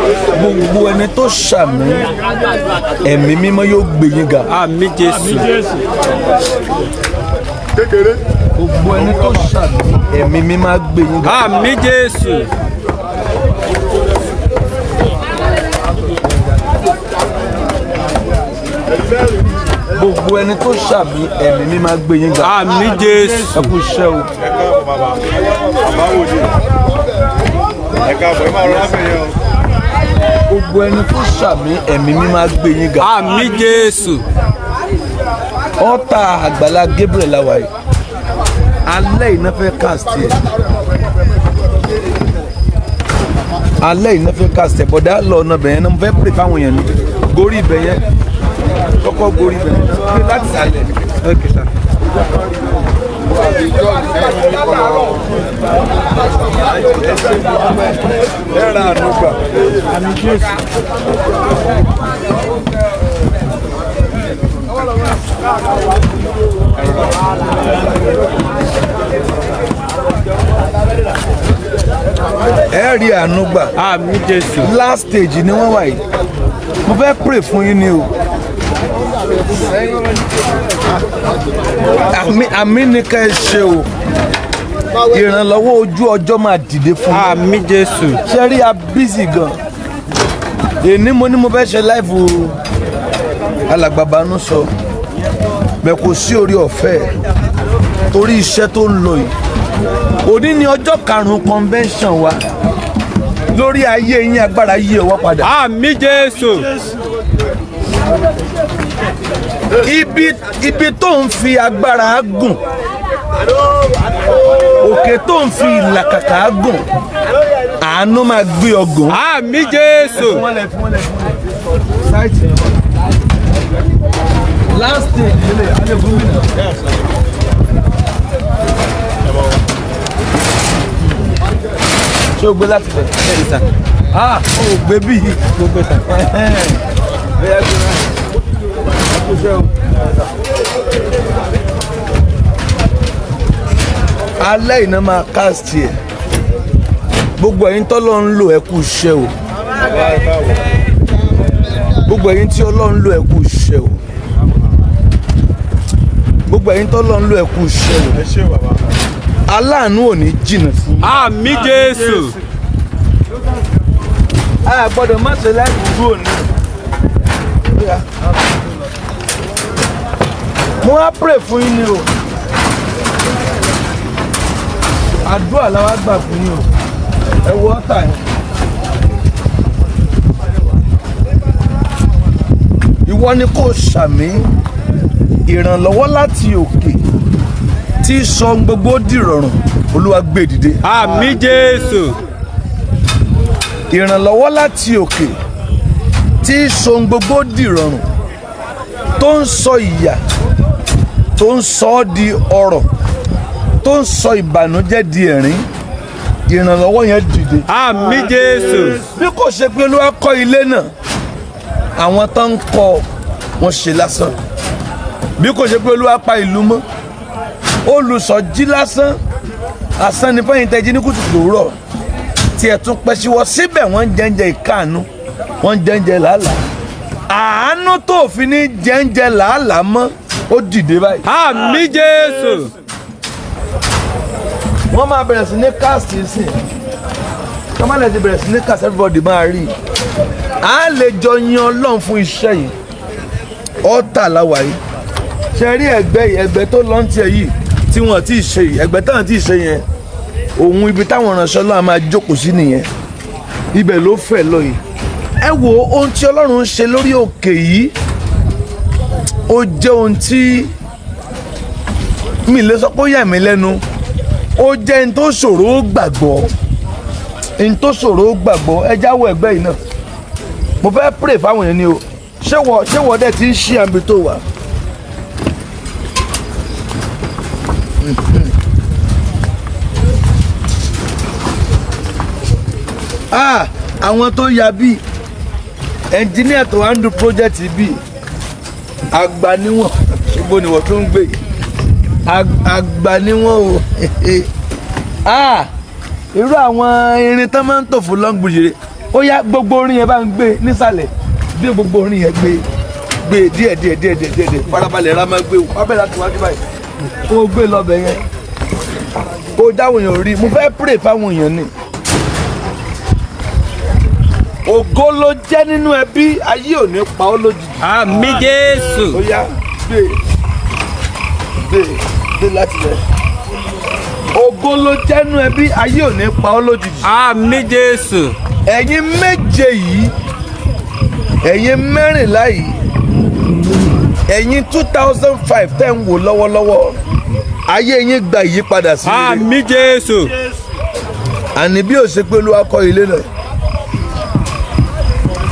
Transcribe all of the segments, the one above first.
Gbogbo ẹni tó ṣàmì, ẹ̀mí mímọ́ yóò gbé yín ga. Àmín Jésù. Gbogbo ẹni tó ṣàmì, ẹ̀mí mímọ́ á gbé yín ga. Àmín Jésù. Gbogbo ẹni tó ṣàmì, ẹ̀mí mímọ́ á gbé yín ga. Àmín Jésù. Ẹ kú iṣẹ́ o. Ẹ káàbọ̀ bàbá. Bàbá wò ni. Ẹ káàbọ̀, ẹ máa rọra bẹ̀yẹn o. Gbogbo ẹni tó ṣàmì, ẹ̀mí mímọ́ á gbé yín ga. Àmín Jésù. Ọ̀tá Àgbàlá Gabriel la wà yìí. Alẹ́ iná fẹ́ cast ẹ̀. Alẹ́ iná fẹ́ cast ẹ̀. Bọ̀dá lọ ọ̀nà bẹ̀yẹn náà, mo fẹ́ pè fáwọn èèyàn ní. Gorí ibẹ̀ yẹn. Kọ́kọ́ gorí ibẹ̀ yẹn. Gbé láti sàlẹ̀. Okay, sir. Ẹ ra àánú gbà. Ẹ rí àánú gbà. Àmín Jésù. Last stage ni wọ́n wà yìí. Mo fẹ́ pray fún yín ni o. Àmín, àmín ni ká ẹ ṣe o. Ìrànlọ́wọ́ ojú ọjọ́ máa dìde fún yín. Àmín Jésù. Ṣe rí, a busy gan. Èní mo ní mo fẹ́ ṣe live alàgbàbánú sọ bẹ́ẹ̀, kò sí orí ọ̀fẹ́ torí iṣẹ́ tó ń lọ yìí. Òní ni ọjọ́ karùn-ún convention wa. Lórí ayé yín, agbára yí ọwọ́ padà. Àmín Jésù. Ibi tó ń fi agbára gùn, òkè tó ń fi ìlàkàkà gùn, àánú máa gbé ọ gùn. Àmín Jésù. Last thing ilé alẹ́ gómìnà. Ṣé o gbé láti bẹ̀? Ah, o gbé bí? Gbogbo sir. Bẹ́ẹ̀ gbé náà. Ẹ kú iṣẹ́ o. Alẹ́ iná máa cast ẹ̀. Gbogbo ẹ̀yin tọ́lọ́ ń lò, ẹ kú iṣẹ́ o. Gbogbo ẹ̀yin tí Ọlọ́run lò, ẹ kú iṣẹ́ o. Gbogbo ẹ̀yin tọ́lọ́ ń lò, ẹ kú iṣẹ́ o. Ẹ ṣé bàbá. Aláàánú ò ní jìnnà sí. Àmín Jésù. A gbọ́dọ̀ má ṣe láì kúrò ní. Mo wá pray fún yín ni o. Àdúrà la wá gbà fún yín o. Ẹ wo ọ̀tà yẹn. Ìwọ ni kò ṣàmì, ìrànlọ́wọ́ láti òkè tí sọ ohun gbogbo dìrọ̀rùn, Olúwa gbé dìde. Àmín Jésù. Ìrànlọ́wọ́ láti òkè tí sọ ohun gbogbo dìrọ̀rùn, tó ń sọ ìyà, tó ń sọ ọ́ di ọrọ̀, tó ń sọ ìbànújẹ́ di ẹ̀rín, ìrànlọ́wọ́ yẹn dìde. Àmín Jésù. Bí kò ṣe pé Olúwa kọ́ ilé náà, àwọn tó ń kọ́ wọn ṣe lásán. Bí kò ṣe pé Olúwa pa ìlú mọ́, olùsọjí lásán. Asán ni fẹ́yìn tẹ́jí ní kùtùkùtù òwúrọ̀ tí ẹ̀ tún pẹ́ síwọ́ síbẹ̀. Wọ́n ń jẹ́ǹjẹ́ ìkáàánú, wọ́n ń jẹ́ǹjẹ́ làálàá. Àánú tó fi ní jẹ́ǹjẹ́ làálàá mọ́, ó dìde báyìí. Àmín Jésù. Wọ́n máa bẹ̀rẹ̀ sí ní cast sí kọ́mọ́lẹ̀ ti bẹ̀rẹ̀ sí ní cast, everybody máa rí i. À lè jọ yan Ọlọ́run fún iṣẹ́ yìí. Ọ̀tà làwà yìí. Ṣe rí ẹgbẹ́ yìí, ẹgbẹ́ tó lọ́n tiẹ̀ yìí tí wọ́n ti ṣe yìí, ẹgbẹ́ táwọn ti ṣe yẹn, òun ibi táwọn ìránṣẹ́ Ọlọ́run máa jókòó sí nìyẹn. Ibẹ̀ ló fẹ̀ lọ yìí. Ẹ wo ohun tí Ọlọ́run ń ṣe lórí òkè yìí. Ó jẹ́ ohun tí mi lè sọ pé ó yà mí lẹ́nu. Ó jẹ́ ní tó ṣòro ó gbàgbọ́, ní tó ṣòro ó gbàgbọ́. Ẹ jáwọ́ ẹgbẹ́ yìí náà. Mo fẹ́ pray fáwọn èèyàn ni o. Ṣé wọ́ dẹ̀ ti ń ṣí àmì tó wà? Ah, àwọn tó ya bíi ẹnjíníà tó wá ń du project bíi àgbà níwọ̀n, ibo ni wọ́n tún ń gbé? Àgbà níwọ̀n o. Ah, irú àwọn irin tán máa ń tò fún long bridge rẹ̀. Ó yá, gbogbo orin yẹn bá ń gbé nísàlẹ̀, bí gbogbo orin yẹn gbé gbé díẹ̀ díẹ̀ díẹ̀ díẹ̀ díẹ̀ díẹ̀, farabalẹ̀ ra máa gbé o wá bẹ̀rẹ̀ láti wájú báyìí kó o gbé lọ́bẹ̀ yẹn, kó o dáwọn èèyàn rí. Mo fẹ́ pray fáwọn èèyàn ni. Ògo ló jẹ́ nínú ẹbí, ayé ò ní pa ọ́ lójijì. Àmín Jésù. Ó yá, gbé gbé gbé láti lẹ̀. Ògo ló jẹ́ nínú ẹbí, ayé ò ní pa ọ́ lójijì. Àmín Jésù. Ẹ̀yin méje yìí, ẹ̀yin 14 yìí, ẹ̀yin 2005 tẹ́ ń wò lọ́wọ́lọ́wọ́, ayé yín gba ìyípadà sí rere. Àmín Jésù. Àní bí ó ṣe pé Olúwa kọ́ ilé náà,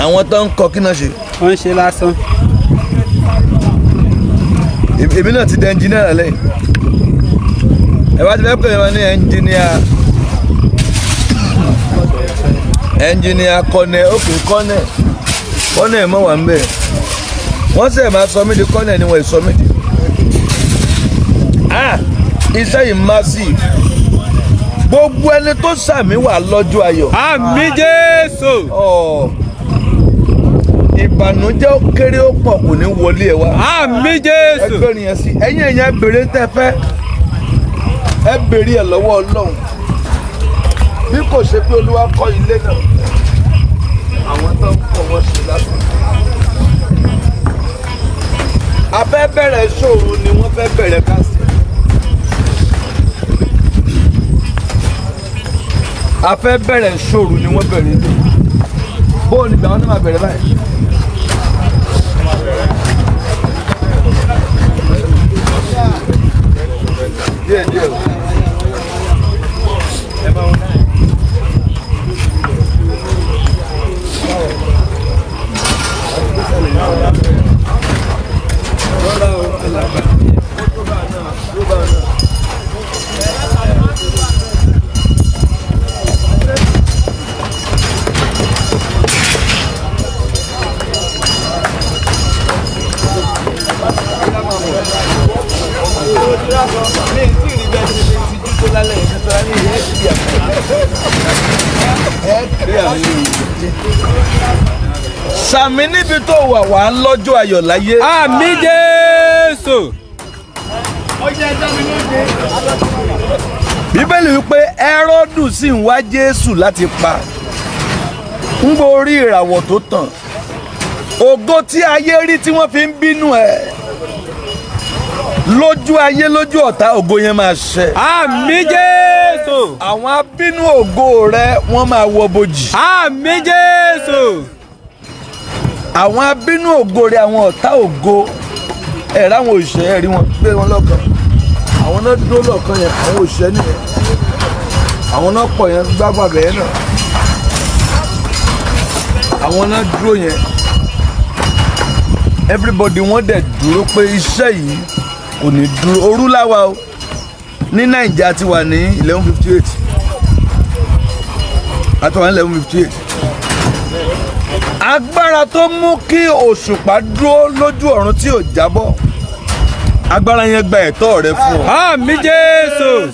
àwọn tó ń kọ́ kí náà ṣe. Wọ́n ń ṣe lásán. Èmi náà ti di ẹnjìníà lẹ́yìn. Ẹ bá ti fẹ́ pè mí ní ẹnjìníà, ẹnjìníà kọ́nẹ̀, òkè kọ́nẹ̀ kọ́nẹ̀ mọ̀ wá ń bẹ̀. Wọ́n sì máa sọ mí di kọ́nẹ̀ ni wọ́n sọ mí di. Iṣẹ́ yìí massive. Gbogbo ẹni tó sàmì wà lọ́jọ́ ayọ̀. Àmín Jésù. Ìbànújẹ́ ó kéré ó pọ̀ kò ní wọlé ẹ wá. Àmín Jésù. Ẹgbẹ́ nìyẹn sí. Ẹ̀yin ẹ̀yàn béèrè tẹ́ fẹ́. Ẹ béèrè ẹ̀ lọ́wọ́ Ọlọ́run. Bí kò ṣe pé Olúwa kọ́ ilé náà, àwọn tó ń kọ́ wọ́n ṣe lásán. A fẹ́ bẹ̀rẹ̀ ṣòro ni wọ́n fẹ́ bẹ̀rẹ̀ kásì. A fẹ́ bẹ̀rẹ̀ ṣòro ni wọ́n bẹ̀rẹ̀ ní. Bóò ni ìgbà wọn náà máa bẹ̀rẹ̀ báyìí. Díẹ̀ díẹ̀ o. Sàmì níbi tó wà wà lọ́jọ́ ayọ̀ láyé. Àmín Jésù. Bíbélì wípé Hẹ́rọ́dù sì ń wá Jésù láti pa. Ń borí ìràwọ̀ tó tàn. Ògo tí ayé rí tí wọ́n fi ń bínú ẹ̀. Lójú ayé lójú ọ̀tá ògo yẹn máa ṣẹ. Àmín Jésù. Àwọn abínú ògo rẹ wọ́n máa wọ bojì. Àmín Jésù. Àwọn abínú ògo rẹ, àwọn ọ̀tá ògo ẹ̀ ráwọn òṣìṣẹ́ ẹ̀ rí wọn gbé wọn lọ́kàn. Àwọn náà dúró lọ́kàn yẹn, àwọn òṣìṣẹ́ nìyẹn. Àwọn náà pọ̀ yẹn gbágbá bẹ̀ẹ́ náà. Àwọn náà dúró yẹn. Everybody wọ́n dẹ̀ dúró pé iṣẹ́ yìí kò ní dúró. Òru láwa o. Ní Nàìjíríà ti wà ní 11:58. A ti wà ní 11:58. Agbára tó mú kí òṣùpá dúró lójú ọ̀run tí ò jábọ́, agbára yẹn gba ẹ̀tọ́ rẹ fún ọ. Àmín Jésù.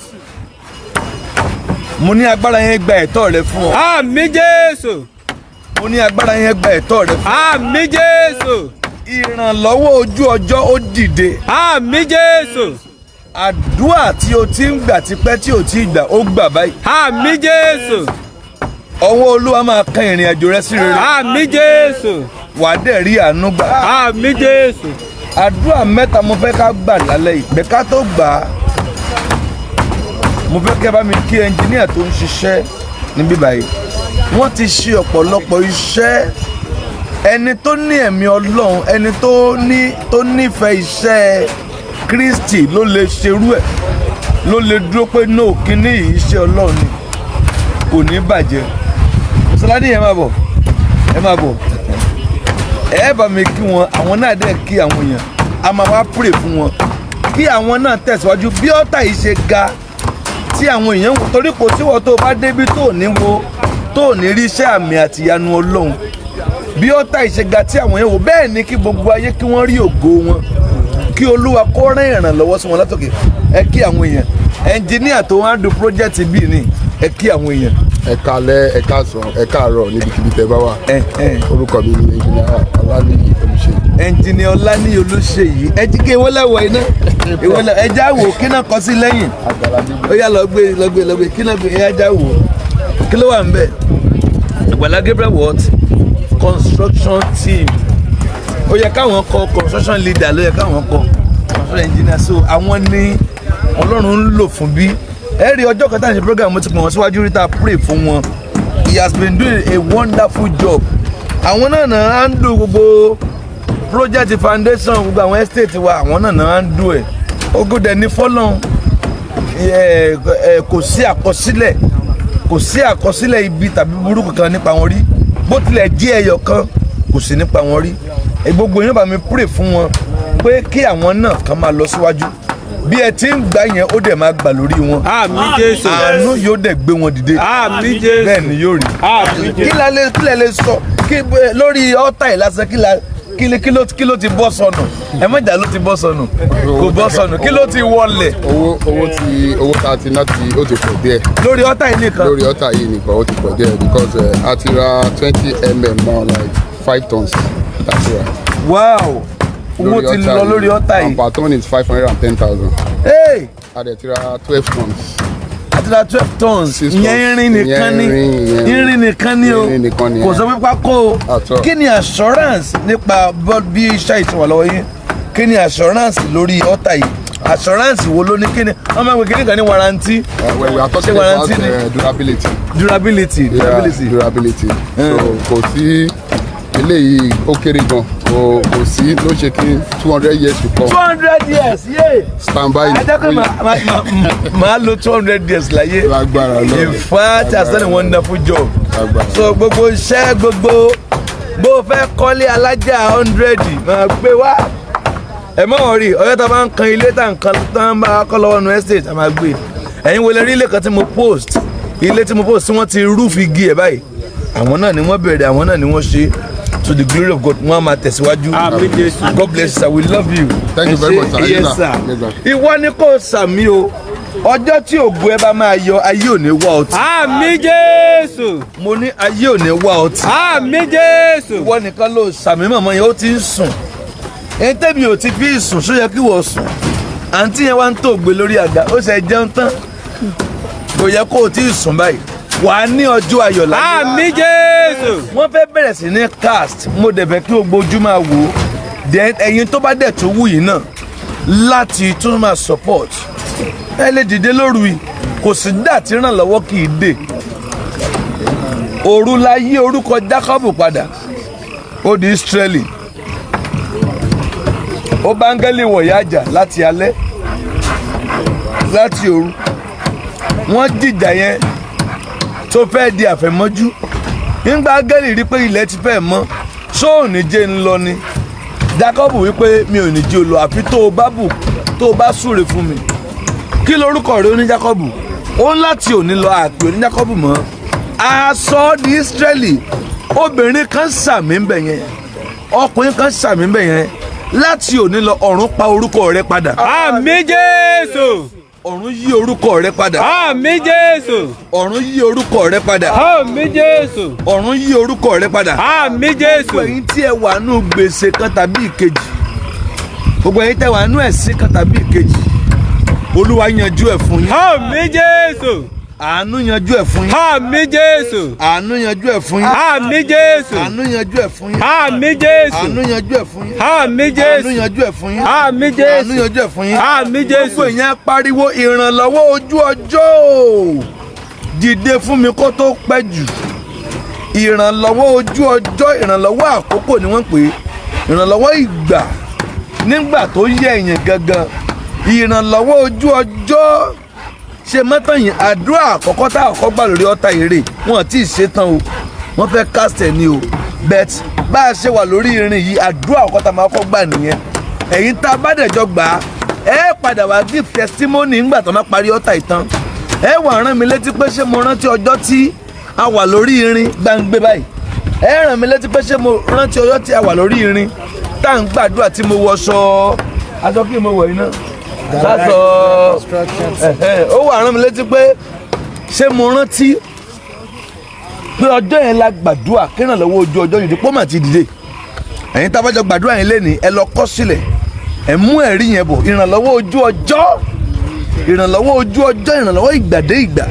Mo ní agbára yẹn gba ẹ̀tọ́ rẹ fún ọ. Àmín Jésù. Mo ní agbára yẹn gba ẹ̀tọ́ rẹ fún ọ. Àmín Jésù. Ìrànlọ́wọ́ ojú ọjọ́ ó dìde. Àmín Jésù. Àdúrà tí o ti ń gbà tipẹ́ tí o ti gbà ó gbà báyìí. Àmín Jésù. Ọwọ́ Olúwa máa kan ìrìn àjò rẹ sí rere. Àmín Jésù. Wàá dẹ̀ rí àánú gbà. Àmín Jésù. Àdúrà mẹ́ta mo fẹ́ ká gbà lálẹ́ yìí. Bẹ́ẹ̀ ká tó gbà á, mo fẹ́ kẹ́ bá mi kí ẹnjìníà tó ń ṣiṣẹ́ níbí báyìí. Wọ́n ti ṣe ọ̀pọ̀lọpọ̀ iṣẹ́. Ẹni tó ní ẹ̀mí Ọlọ́run, ẹni tó nífẹ̀ẹ́ iṣẹ́ Kristi ló lè ṣerú ẹ̀, ló lè dúró pé no, kíní yìí iṣẹ́ Ọlọ́run ni, kò ní bàjẹ́. Sọládì yẹn máa bọ̀, ẹ máa bọ̀, ẹ bá mi kí wọn, àwọn náà dẹ̀ kí àwọn èèyàn, a máa wá pray fún wọn kí àwọn náà tẹ̀síwájú bí ọ̀tá yìí ṣe ga tí àwọn èèyàn wò, torí kò síwọ́ tó bá débi tó ní wo tó ní rí iṣẹ́ àmì àti ìyanu Ọlọ́run. Bí ọ̀tá yìí ṣe ga tí àwọn èèyàn wò, bẹ́ẹ̀ ni kí gbogbo ayé kí wọ́n rí ògo wọn, kí Olúwa kó rán ìrànlọ́wọ́ sí wọn látòkè. Ẹ kí àwọn èèyàn. Ẹnjìníà tó wá ń du project bíi ni Ẹ kí àwọn èèyàn. Ẹ káalẹ́, ẹ káàsán, ẹ káàárọ̀ níbikíbi tẹ́ bá wà. Orúkọ mi ni Engineer Ọláníyì Olúṣèyí. Engineer Ọláníyì Olúṣèyí. Ẹ jí kí ìwọlẹ̀ wọ̀ iná ìwọlẹ̀, ẹ já wò kí náà kọ sí lẹ́yìn. Ó yá, lọ gbé, lọ gbé, lọ gbé, kí náà gbé. Ẹ já wò kí ló wà ń bẹ̀. Àgbàlá Gabriel what? Construction team. Ó yẹ káwọn kọ construction leader, ló yẹ káwọn kọ construction engineer. So àwọn ní Ọlọ́run ń lò fún bí ẹ rí ọjọ́ kan tá à ń ṣe program, mo ti pè wọ́n síwájú rí tá a pray fún wọn. He has been doing a wonderful job. Àwọn náà náà ń do gbogbo project foundation, gbogbo àwọn estate wa, àwọn náà náà ń do ẹ̀. Ogun dẹ̀ ní fọ́lọ́n. Kò sí àkọsílẹ̀, kò sí àkọsílẹ̀ ibi tàbí burúkú kan nípa wọn rí. Bó tilẹ̀ jí ẹyọ kan, kò sí nípa wọn rí. Gbogbo yẹn, bá mi pray fún wọn pé kí àwọn náà kàn máa lọ síwájú. Bí ẹ ti ń gbà yẹn, ó dẹ̀ máa gbà lórí wọn. Àmín Jésù. Àánú yóò dẹ̀ gbé wọn dìde. Àmín Jésù. Bẹ́ẹ̀ ni yóò rí. Àmín Kí Jésù. la lè, kí lẹ lè sọ kí lórí ọ̀tá yìí lásán? Kí la kí lè kí ló ti bọ́ sọnù? Ẹ mọ̀jà ló ti bọ́ sọnù, kò bọ́ sọnù, kí ló ti wọlẹ̀? Owó tí owó tá a ti ná ti ó ti pọ̀ díẹ̀. Lórí ọ̀tá yìí nìkan? Lórí ọ̀tà yìí nìkan, ó ti pọ̀ díẹ̀ because a ti ra 20 mm more like 5 tons láti rà. Wow, owó ti lọ lórí ọ̀tá yìí. And per ton is 510,000. Hey! A dẹ̀ ti ra 12 tons. Àti ra 12 tons. 6 Ìyẹn tons. irin nìkan ni? Ìyẹn irin, ìyẹn Irin nìkan ni o? Irin nìkan ni. Kò sọ pé pákó o? At all. Kí ni assurance nípa bí iṣẹ́ ìtura lọ́wọ́ yín? Kí ni assurance lórí ọ̀tá yìí? Assurance wo ló ní? Kí ni wọ́n máa ń pè kí ni kan ní warranty? When we are talking Ṣé about warranty ni? Durability. Durability. Yeah, durability. Durability. So kò sí eléyìí, ó kéré gan, kò sí ló ṣe kí 200 years to come. 200 years, yé! Stand by. Adákọ̀ máa lo 200 years láyé. Lágbára lọ. In fact, has done a wonderful job. Lágbára. So gbogbo iṣẹ́ gbogbo, bó o fẹ́ kọ́lé alájà 100, máa gbé wá. Ẹ mọ̀ wọ́n rí ọjọ́ tá a bá ń kan ilé, tá a ń kan, tá a ń bá kọ́ lọ́wọ́ nu estate, a máa gbé. Ẹ̀yin wo lè rí ilé kan tí mo post, ilé tí mo post tí wọ́n ti roof igi ẹ̀ báyìí? Àwọn náà ni wọ́n bẹ̀rẹ̀, àwọn náà ni wọ́n ṣe. To the glory of God, wọ́n á máa tẹ̀síwájú. Àmín Jésù. God bless you, sir. We love you. Thank you very much, sir. Yes, Yes, sir. sir. Yes, sir. Ìwọ ni kò sàmì o. Ọjọ́ tí ògo ẹ bá máa yọ, ayé ò ní wá ọtí. Àmín Jésù. Mo ní ayé ò ní wá ọtí. Àmín Jésù. Ìwọ nìkan ló sàmì. Mọ̀mọ́ yẹn ó ti ń sùn. Ẹni tẹ́bi ò ti fi sùn, ṣó yẹ kí wọ́n sùn? Àǹtí yẹn wá ń tó gbé lórí àga, ó ṣe jẹun tán, kò yẹ kó o ti sùn báyìí. Wà á ní ọjọ́ ayọ̀ láyé. Àmín Jésù. Wọ́n fẹ́ bẹ̀rẹ̀ sí ní cast. Mo dẹ̀ fẹ́ kí gbogbo ojú máa wò ó. Then ẹ̀yin tó bá dẹ̀ tó wù yìí náà láti tún máa support, ẹ lè dìde lóru yìí. Kò sí dà tí ìrànlọ́wọ́ kì í dé. Òru la yí orúkọ Jacob padà, ó di Israeli. Ó bá áńgẹ́lì wọ̀nyá àjà láti alẹ́, láti òru. Wọ́n jìjà yẹn tó fẹ́ di àfẹ̀mọ́jú. Nígbà áńgẹ́lì rí pé ilẹ̀ ti fẹ́ mọ́, sóò ní jẹ́ ń lọ ni? Jacob wípé mi ò ní jí o lọ àfi tó o bá bù, tó o bá súre fún mi. Kí lorúkọ rẹ? Ó ní Jacob. Ó ń láti òní lọ àpè òní Jacob mọ́, a sọ ọ́ di Israeli. Obìnrin kan sàmì ń bẹ̀ yẹn, ọkùnrin kan sàmì ń bẹ̀ yẹn, láti òní lọ, ọ̀run pa orúkọ rẹ padà. Àmín Jésù. Ọ̀run yí orúkọ rẹ padà. Àmín Jésù. Ọ̀run yí orúkọ rẹ padà. Àmín Jésù. Ọ̀run yí orúkọ rẹ padà. Àmín Jésù. Gbogbo ẹ̀yin tí ẹ wà nù gbèsè kan tàbí ìkejì, gbogbo ẹ̀yin tẹ́ wà nù ẹ̀sìn kan tàbí ìkejì, Olúwa yanjú ẹ̀ fún yín. Àmín Jésù. Àánú yanjú ẹ̀ fún yín. Àmín Jésù. Àánú yanjú ẹ̀ fún yín. Àmín Jésù. Àánú yanjú ẹ̀ fún yín. Àmín Jésù. Àánú yanjú ẹ̀ fún yín. Àmín Àánú Jésù. yanjú ẹ̀ fún yín. Àmín Àánú Jésù. yanjú ẹ̀ fún yín. Àmín Jésù. Gbogbo èèyàn pariwo, ìrànlọ́wọ́ ojú ọjọ́ o, dìde fún mi kó tó pẹ́ jù. Ìrànlọ́wọ́ ojú ọjọ́, ìrànlọ́wọ́ àkókò ni wọ́n pè é, ìrànlọ́wọ́ ìgbà nígbà tó yẹ èèyàn gangan, ìrànlọ́wọ́ ojú ọjọ́. Ṣe mọ́tàn yìí, àdúrà àkọ́kọ́ tá àkọ́kọ́ gbà lórí ọ̀tá èrè, wọn tí ì ṣe tán o, wọ́n fẹ́ cast ẹ̀ ní o. Bet bá a ṣe wà lórí irin yìí, àdúrà àkọ́kọ́ tá a máa kọ́ gbà nìyẹn. Ẹ̀yin tá a bá dẹ̀jọ́ gbà á, ẹ padà wá give testimony ńgbà tó máa parí ọ̀tá ìtàn. Ẹ wà rán mi létí pé ṣé mo rántí ọjọ́ tí a wà lórí irin gbàngbé báyìí. Ẹ rán mi létí pé ṣé mo rántí ọjọ́ tí a wà lórí irin tá à ń gbàdúrà, tí mo wọṣọ aṣọ kí mo wọ̀ yìí náà sásọ. Ó wà rán mi létí pé Ṣé mo rántí pé ọjọ́ yẹn la gbàdúrà kírànlọ́wọ́ ojú ọjọ́ dìde? Pọ́nmà ti dìde. Ẹ̀yin tá a bá jọ gbàdúrà yẹn lénìí, ẹ lọ kọ́ sílẹ̀, ẹ mú ẹ̀rí yẹn bọ̀. Ìrànlọ́wọ́ ojú ọjọ́, ìrànlọ́wọ́ ojú ọjọ́, ìrànlọ́wọ́ ìgbàdé ìgbà,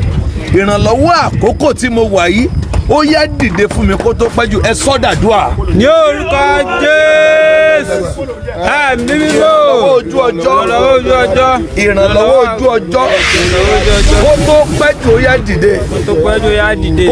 ìrànlọ́wọ́ àkókò tí mo wà yìí, ó yá, dìde fún mi kó tó pẹ́ jù. Ẹ sọ́dàdúà. Ní orúkọ Jésù, Ẹ̀mí mímọ́. Ìrànlọ́wọ́ ojú ọjọ́. Ìrànlọ́wọ́ ojú ọjọ́. Ìrànlọ́wọ́ ojú ọjọ́, Ìrànlọ́wọ́ ojú ọjọ́. kó tó pẹ́ jù, ó yá, dìde. Tó pẹ́ jù, yá dìde.